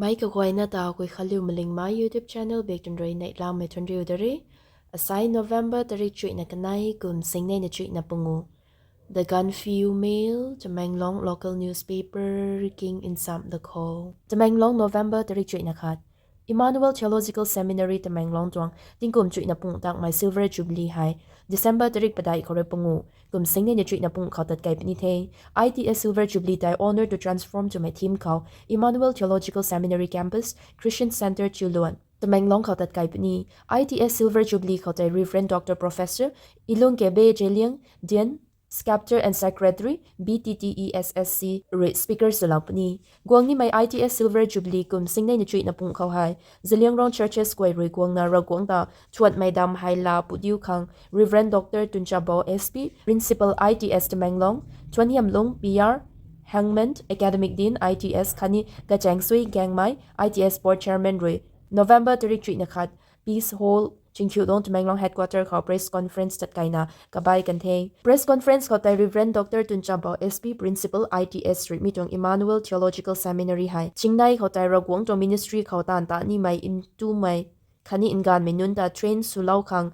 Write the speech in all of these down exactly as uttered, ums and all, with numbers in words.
Mei kaguayna ta Guikhanliu Malingmei YouTube channel bak tun rui neihlamei thuanriu da re. Asai November tarik chuihna kanei kum singnei na chuihna pungu. The Gaanphiu Mail, Tamenglong local newspaper king insam da kho. Tamenglong, November tarik chuihna khat. Emmanuel Theological Seminary Tamenglong tuang tingkum chuihna pung tangmei Silver Jubilee hei December tarik padeih khou rui pungu kum singnei na chuihna pung khou tat kei puni the. I T S Silver Jubilee tei Honor to Transform twmei theme khou Emmanuel Theological Seminary Campus, Christian Centre Chiuluan, Tamenglong khou tat kei puni. I T S Silver Jubilee khou tei Reverend Doctor Professor Ilung K B Zeliang, Dean, Sculptor and Secretary, B T T E S S C rui speaker swlou puni. Guang nimei I T S Silver Jubilee kum singnei na chuihna pung khou hei Zeliangrong Churches guay rui guangna Ravguangc ta thuanmei dam hei laa pudiu khang Reverend Doctor Tunchabo S P, Principal I T S Tamenglong, Thuanhiamlung P R, Hangman, Academic Dean I T S khatni Gachangsui Gangmei, I T S Board Chairman rui November tarik chuihna khat Peace Hall, Chingkhiulong, Tamenglong Headquarter khou press conference tat kaina kabai kan the. Press conference khou tei Reverend Doctor Tunchabo S P, Principal I T S rui mi tuang Emmanuel Theological Seminary hei chingnei khou tei Ravguangc tuang ministry khou taanv ta nimei ntumei khatni nganvmei nunc ta train swlou khang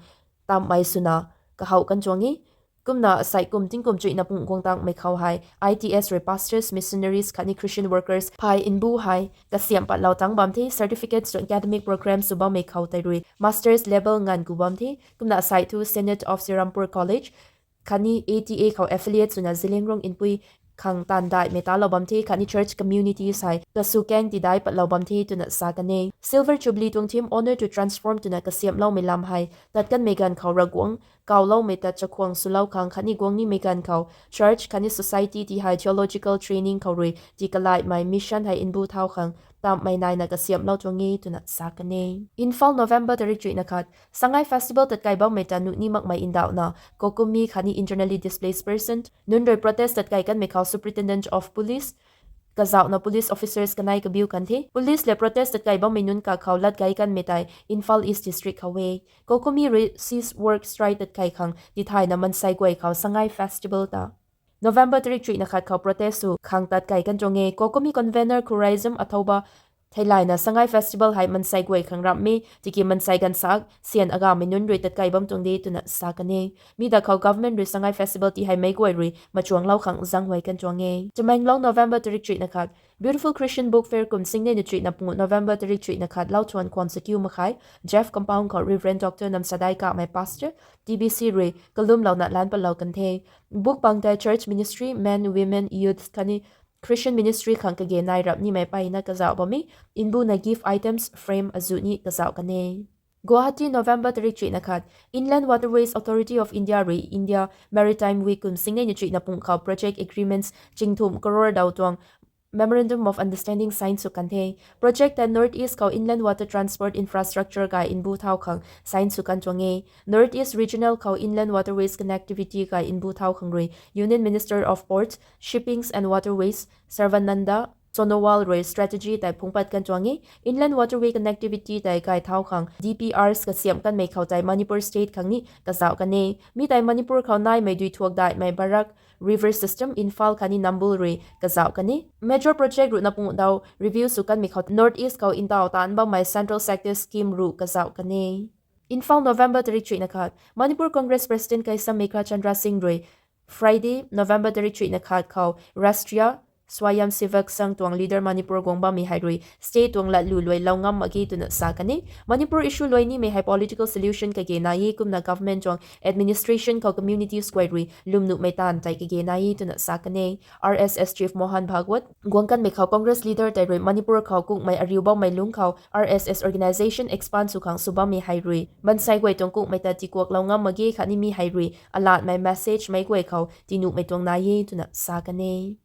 tamhmei swna kahow kan tuang e. Kumna asai kum tingkum chuihna pung guang tangmei khou hei I T S rui pastors, missionaries khatni Christian workers phay nbu hei kasiamh patlou tang bam the. Certificates tuang academic program sw bammei khou tei rui masters level nganv ku bam the. Kumna asai thu Synod of Serampore College khatni A T A khou affiliate swna Zeliangrong Npui khang taanv daihmei talou bam the khatni church communities hei kasw kaeng tidai patlou bam the twna sa kan e. Silver Jubilee tuang theme Honor to Transform twna kasiamhloumei lam hei tat kanmei ganv khou Ravguangc kawloumei ta chakhwang swlou khang khatni guang nimei ganv khou church khatni society ti hei theological training khou rui ti kalaihmei mission hei nbu thau khang tamhmei naina kasiamhlou tuang e twna sa kan e. Imphal, November tarik chuihna khat. Sangai Festival tat kai bammei ta nuh ni makmei ndauhna COCOMI khatni internally displaced person nunc rui protest tat kai kanmei khou Superintendent of Police kazauhna police officers kanei kabiu kan the. Police le protest tat kai bammei nunc kakhou lat gay kanmei tei Imphal East District khou e. COCOMI rui cease work strike tat kai khang tithayna mansei guay khou Sangai Festival ta November tarik chuihna khat khou protest sw khang tat kai kan tuang e. COCOMI convener Khuraizam Athouba theilayna Sangai Festival hei mansei guay khang ramh e, tiki mansei ganvsaekc syan agamei nunc rui tat kai bam tuang de twna sa kan e. Mi da khou government rui Sangai Festival ti hei meic guay rui machuanglou khang zaenghuay kan tuang e. Tamenglong, November tarik chuihna khat. Beautiful Christian Book Fair kum singnei na chuihna pungu November tarik chuihna khat Lauthuan Khwan Sakiu Makhai, Jeff Compound khou Reverend Doctor Namsadai Kamei, Pastor, T B C rui kalumlouna lan patlou kan the. Book pang tei church ministry, men, women, youth khatni Christian ministry khang kage nai rap nimei mpeyna kazauh bam e. Nbuna gift items, frame azuh ni kazauh kan e. Guwahati, November tarik chuihna khat. Inland Waterways Authority of India rui India Maritime Week kum singnei na chuihna pung khou project agreements chingthumh crore daw tuang Memorandum of Understanding sign sw kan the. Project ta North East khou inland water transport infrastructure kai nbu thau khang sign sw kan tuang e. North East Regional khou inland waterways connectivity kai nbu thau khang rui Union Minister of Ports, Shippings and Waterways Sarbananda Sonowal rui strategy tei phungpat kan tuang e. Inland waterway connectivity tei kai thau khang D P Rs kasiamh kanmei khou tei Manipur State khang ni kazauh kan e. Mi tei Manipur khou naimei dui thuak daihmei Barak River System, Imphal khatni Nambul rui kazauh kan e. Major project ruhna pung daw review sw kanmei khou North East khou ntaw taanc bammei Central Sector Scheme ruh kazauh kan e. Imphal, November tarik chuihna khat. Manipur Congress President Keisham Meghachandra Singh rui Friday, November tarik chuihna khat khou Rashtriya Swayamsevak Sangh tuang leader Manipur guang bammei hei rui state tuang latlu luai lou ngam mak ge twna sa kan e. Manipur issue luai nimei hei political solution kage nai e, kumna government tuang administration khou communities guay rui lwmnuhmei taanv tei kage nai e twna sa kan e. R S S Chief Mohan Bhagwat guang kanmei khou Congress leader tei rui Manipur khou kungmei ariu bammei lungc khou R S S organisation expand sw khang sw bammei hei rui mansei guay tuang kungmei ta tikuaklou ngam mak ge khatni mi hei rui alatmei message meic guay khou tinuhmei tuang nai e twna sa kan e.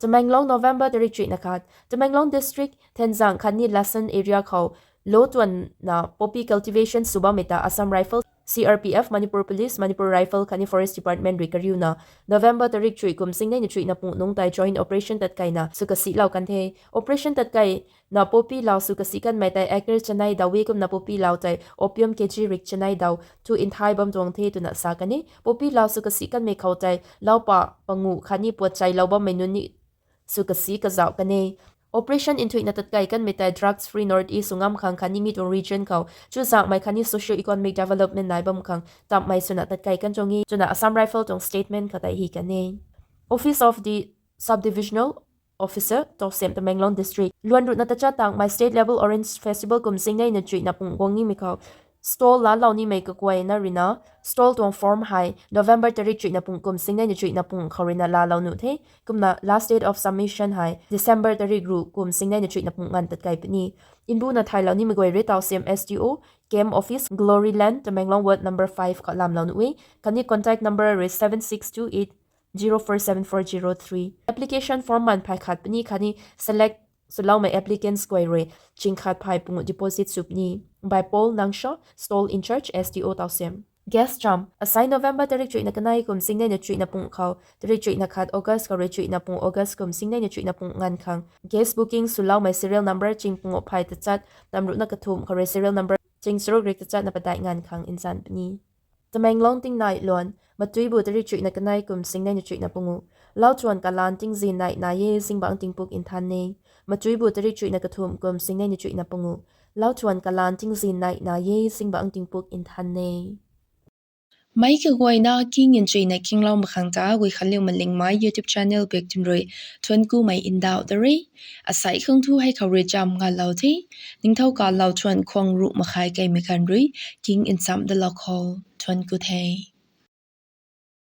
Tamenglong, November tarik chuihna khat. Tamenglong District, Thenzang khatni Lasan area khou lou tuanna poppy cultivation sw bammei ta Assam Rifle, C R P F, Manipur Police, Manipur Rifle khatni Forest Department rui kariuna November tarik chuih kum singnei na chuihna pung nungc tei joint operation tatkaina sw kasihlou kan the. Operation tatkai na poppy lau sw kasih kanmei tei acre chanei daw e, kumna poppy lau tei opium K G rik chanei daw thu nthai bam tuang the twna sa kan e. Poppy lau sw kasih kanmei khou tei lau pa panguh khatni puat chailou bammei nunc ni sw kasih kazauh kan e. Operation nthuihna tatkei kanmei tei drugs free North East sw ngam khang khatni mi tuang region khou chuzaenghmei khatni socio-economic development nai bam khang tamhmei swna tatkei kan tuang e twna Assam Rifle tuang statement khat tei hi kan e. Office of the Subdivisional Officer, Tousem, Tamenglong District. Luan ruhna tachat tangmei State Level Orange Festival kum singneina chuihna pung guang nimei khou stall laalou nimei kaguayna ruina stall tuang form hei November tarik chuihna pung kum singneina chuihna pung khou ruina laalou nuh the. Kumna last date of submission hei December tarik ruh kum singneina chuihna pung nganv tatkei puni. Mbuna thaylou nimei guay rui Tousem S D O, Camp Office, Glory Land, Tamenglong Ward number five khou lamlou nuh e. Khatni contact number rui seven six two eight zero four seven four zero three. Application form man phay khat puni khatni select swloumei applicants guay rui ching khat phay pungu deposit sw puni. By Paul Nangsho, Stall in-charge, S D O Tousem. Guest cham. Asai November tarik chuihna kanei kum singneina chuihna pung khou tarik chuihna khat August khou rui chuihna pung August kum singneina chuihna pung nganv khang guest booking swloumei serial number ching pungu phay tachat nam ruhna kathumh khou rui serial number ching charuk rik tachatna padeih nganv khang nzan puni. Tamenglong tingnai luan. Matuibu tarik chuihna kanei kum singneina chuihna pungu. Lauthuan kalan tingzin nai nai e, zingbangc tingpuk nthan e. Matuibu tarik chuihna kathumh kum singneina chuihna pungu. Lauthuan kalan tingzin nai nai e, zingbangc tingpuk nthan e. Meic kaguayna king nchuina kinglou mak khang ta Guikhanliu Malingmei YouTube channel bak tun rui thuanc kumei ndauh da re. Asai khang thu hei khou rui cham ngalou the. Ningthou kalou thuan khwang ruh makhai keimei khan rui king nchamh dalou khou thuanc ku the.